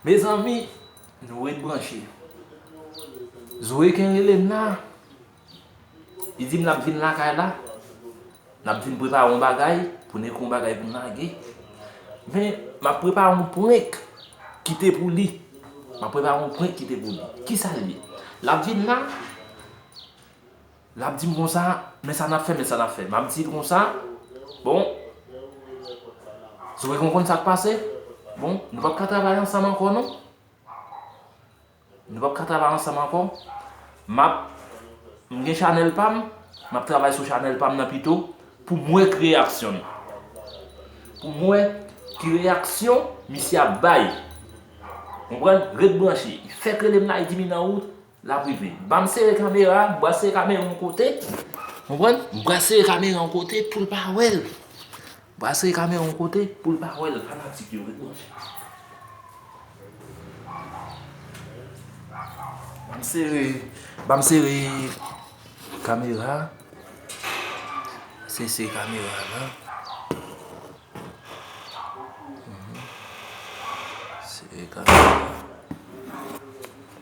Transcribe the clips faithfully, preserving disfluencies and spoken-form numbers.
Mezanmi, nou ret branche. Zoeken rele m la. Li di m l ap vin lakay la. N ap vin prepare yon bagay, pou n gen yon bagay pou n lage. Men, m ap prepare yon prank ki te pou li. M ap prepare yon prank ki te pou li. Kisa l ye? L ap vin la, l ap di m konsa, men sa n ap fè, men sa n ap fè. M ap di l konsa, bon, Zoeken konn sa k pase? Bon, nou p ap ka travay ansanm ankò, non. Nou p ap ka travay ansanm ankò. M ap, m gen chanèl pa m, m ap travay sou chanèl pa m nan pito pou m wè ki reyaksyon l. Pou m wè ki reyaksyon misye ap bay. Konprann? Ret branche. Fèk rele m la, li di m li nan wout, l ap rive. Ban m sere kamera, m pral sere kamera yon kote. Konprann? M pral sere kamera yon kote pou l pa wè l. Brase kamera yon kote pou l pa wè l, fanatik yo, ret branche. Ban m sere, ban m sere kamera. Se, se kamera la. Mhm. Se kamera.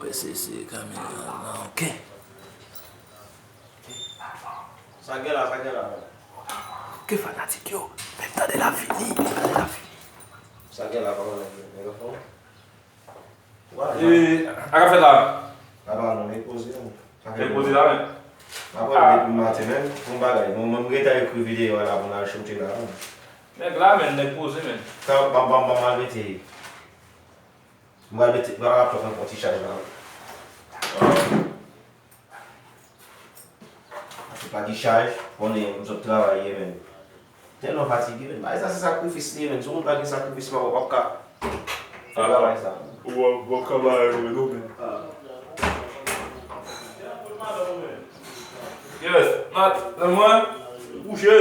Wè, se, se kamera la, ok. Sa gen la, sa gen la, men. Ke fanatik yo, men tande l ap vini, tande l ap vini. Sa gen la, kòman nèg yo, nèg yo fò? Wa, e, sa k ap fèt la? Apa non, nèg poze, men. Nèg poze la, men. Apa, depi maten, men, bon bagay. Bon, mwen, m gentan ekri videyo a la pou n al choute la, men. Nèg la, men, nèg poze, men. Sa, ban, ban, ban, ban, mete. M pral mete, m pral ap fè yon ti chaj la. Se pa di chaj, konnen m sot travay ye, men. Tèlman fatige, men. Bagay sa se sakrifis li ye, men. Si yon moun pa gen sakrifis, pa, w ap ka fè travay sa. W ap, w ap ka bay yo, men, non, men. Yes, Nat, nan mwen, kouche.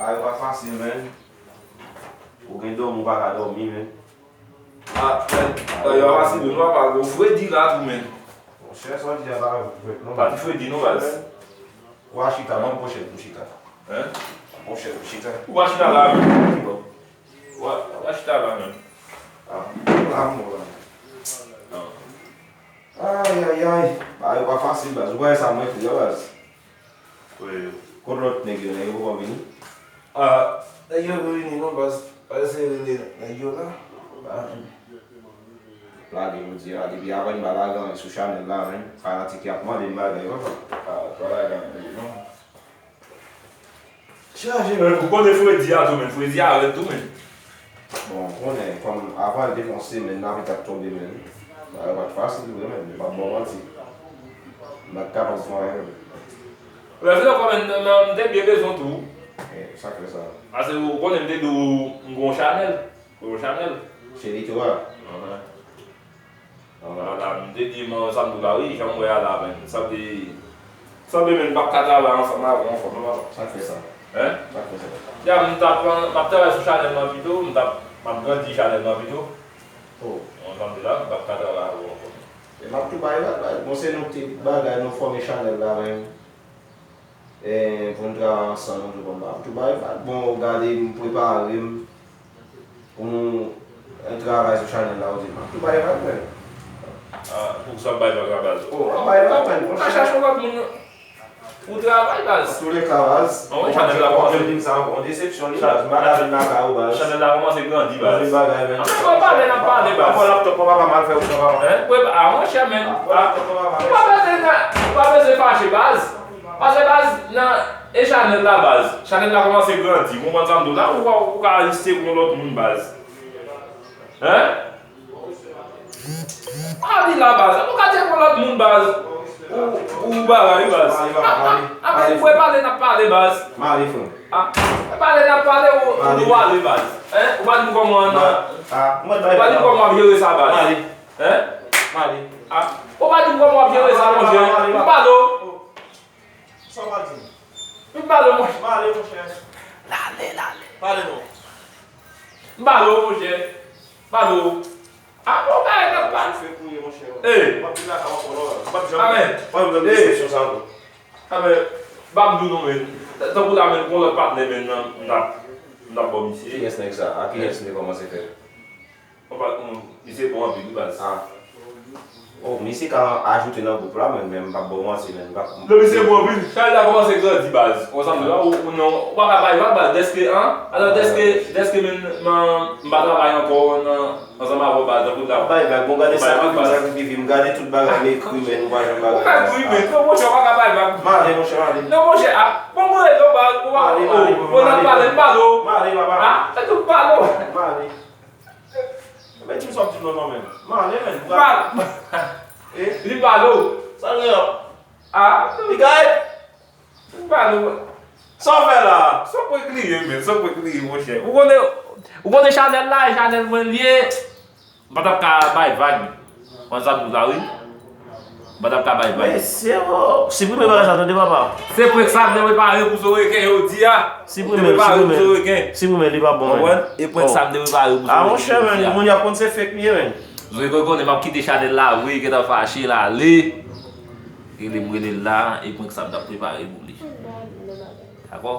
Bagay yo pa fasil, men. Ou gen dòmi, ou pa ka dòmi, men. Ah, men, bagay yo pa fasil, men, papa, gon fredi la tou, men. Monchè, sa w di a pa vrè, non. Pa di fredi, non, baz. Ou a chita, ban m pwochèt pou chita. Hein? Monchè, chita. Ou pa chita la, men. Ou pa, ou pa chita la, men. Ah, la, mwen la. Ah. Ay, ay, ay. Bagay yo pa fasil, baz. Ou wè sa mwen ekri a, baz? Wi. Kot lòt nèg yo, nèg yo poko vini? Ah, nèg yo poko vini, non, baz. Baz, se rele nèg yo la. Baz. Lage jodi a, depi avan m pa lage anyen sou chanèl la, men. Fanatik y ap mande m bagay, papa. Ah, pa lage anyen, non. Chaje, men, ou konnen fredi a tou, men, fredi a rèd tou, men. Bon, ou konnen, kòm avan l te fè yon semèn, lapli t ap tonbe, men. Bagay yo pa t fasil vre, men, m p ap ba w manti. M pa t kapab fè anyen, men. Lè se ankò, men, m, m te byen bezwen tou. Eh, sa k fè sa? Paske ou konnen m te di w m gen yon chanèl. Ou gen yon chanèl? Chelito a? Anhan. Ala, m te di, man, sa m di w la, wi, jan m wè a la, men, sanble, sanble, men, n p ap ka travay ansanm avè w ankò, non, papa. Sa k fè sa? Hein? Sa k fè sa? Ya, m t ap, m ap travay sou chanèl lan pito, m t ap, m ap grandi chanèl lan pito. Oh. Bon, sanble la, m p ap ka travay avè w ankò, non. E m ap tou bay vag, bay. Bon, se nou ki te bagay, nou fòme chanèl la, men. E, pou n travay ansanm, yon jou konn pa tou bay vag. Bon, ou gade m prepare m pou nou, e, travay sou chanèl la, ou di m ap tou bay vag, men. Ah, pou sa w ap bay vag la, baz? Oh, m ap bay vag, men. Ou ka chache yon lòt moun pou travay, baz. Antouleka, baz, an wè chanèl la kòmanse di m sa ankò, yon desepsyon li, baz. M pa ka vin lakay ou, baz. Chanèl la kòmanse grandi, baz. Anpil bagay, men. Anpil bagay, pale, n ap pale, baz. Pran laptop, papa, m al fè ou sa, papa. Hein? Ou pa, ah, monchè, men. Pran laptop, papa, m al fè ou sa. Ou pa bezwen, ou pa bezwen fache, baz. Pase baz nan e chanèl la baz. Chanèl la kòmanse grandi. Ou konprann sa m di w la? Ou ka, ou ka ajiste pou yon lòt moun baz. Hein? Pa vin la baz. Ou ka tcheke yon lòt moun baz. Ou, ou bagay baz. Apre, apre, apre, pale n ap pale baz. M ale, frè m. Ah, pale n ap pale, ou, ou ale baz. Hein? Ou pa di m kòman, ou pa di m kòman w ap jere sa baz. Hein? Ah, ou pa di m kòman w ap jere sa, monchè. M pale w. Sa w pral di m? M pale w, monchè. M ale, monchè. L ale, l ale. Pale non. M pale w, monchè. M pale w. A, bon, bagay nan Ou fè kouri, monchè. Ey! M ap vin lakay ou ankò, non. M p ap janm, amèn, m p ap janm gen kesyon sa ankò. Amèn. M p ap di w non, men. Tankou la, men, gon lòt patnè, men, nan, m t ap, m t ap ba w misye. Kiyès nèg sa? A kiyès li kòmanse fè? Misye bon anpil, wi, baz. Ah. Oh, misye ka ajoute nan gwoup la, men, men m p ap ba w manti, men m p ap. Non, misye bon anpil. Chalè la kòmanse grandi, baz. Ou konprann sa m di la? Ou, ou non, ou pa ka bay vag, baz. Dèske, an? Alò, dèske, dèske, men, m, m pa travay ankò nan, ansanm avè w, baz, tankou la. Bay vag, bon, gade sakrifis, sakrifis, m gade tout bagay, m ekri, men, ou pa janm bagay. Ou ka ekri, men, non, monchè, ou pa ka bay vag. M ale, monchè, m ale. Non, monchè, ah, bon, mwen, non, baz, ou pa, male, male, oh, male, male, male, male, male, papa. Ah, e tout male. Male. Men di m sa w ap di m nan non, men. M ale, men. Mal. Eh? Li pale w. Sa l gen an? Ah. Li gaye? Li pale w. Sa w fè la? Sa w pran kriye, men. Sa w pran kriye, monchè. Ou konnen, ou konnen chanèl la, e chanèl mwen l ye. M pa t ap ka bay vag. Konn sa m di w la, wi. M pa t ap ka bay vag. Mesye, oh, siprime bagay sa, tande, papa. Se prank sa m te prepare pou Zoreken jodi a. Siprime l, siprime l. Siprime l, li pa bon, men. Konprann? E prank sa m te prepare pou Zoreken jodi a. Ah, monchè, men, moun y ap konn se fake li ye, men. Zoreken konnen m ap kite chanèl la vre, gentan fache l ale. Rele m, rele l la, e prank sa m t ap prepare pou li. Dakò?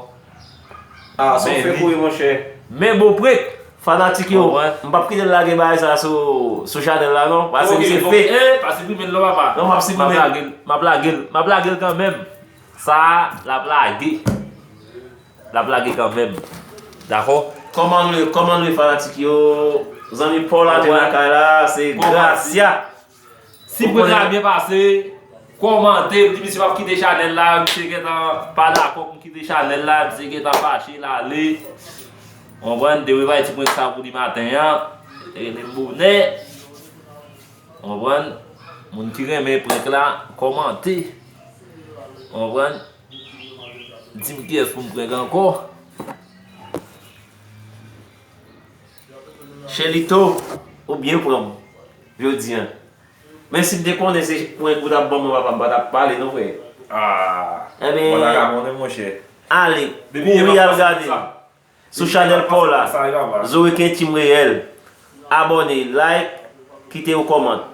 Ah, sa w fè kouri, monchè. Men bon prank. Fanatik yo, m p ap kite l lage bagay sa sou, sou chanèl la, non. Paske misye fake. Eh, pa siprime l non, papa. Non, m ap siprime l. M ap lage l, m ap lage l, m ap lage l kanmenm. Sa a, l ap lage. L ap lage kanmenm. Dakò? Kòman nou ye, kòman nou ye, fanatik yo? Zanmi pa w la te lakay la, se Gracia. Si prank la byen pase, kòmante, di misye p ap kite chanèl la, misye gentan pa dakò pou m kite chanèl la, misye gentan fache l ale. Konprann, te prepare ti prank sa pou li maten an, te rele m bonè. Konprann, moun ki renmen prank la, kòmante. Konprann, di m kiyès pou m prank ankò. Chelito, ou byen pran m jodi a. Men si m te konnen se prank ou t ap ban mwen, papa, m pa t ap pale non, frè. Ah. Ebyen, mwen pa ka konnen, monchè. Ale, kouri al gade sou chanèl pa w la. Zoreken Team Reyèl. Abòne, like, kite yon kòmant.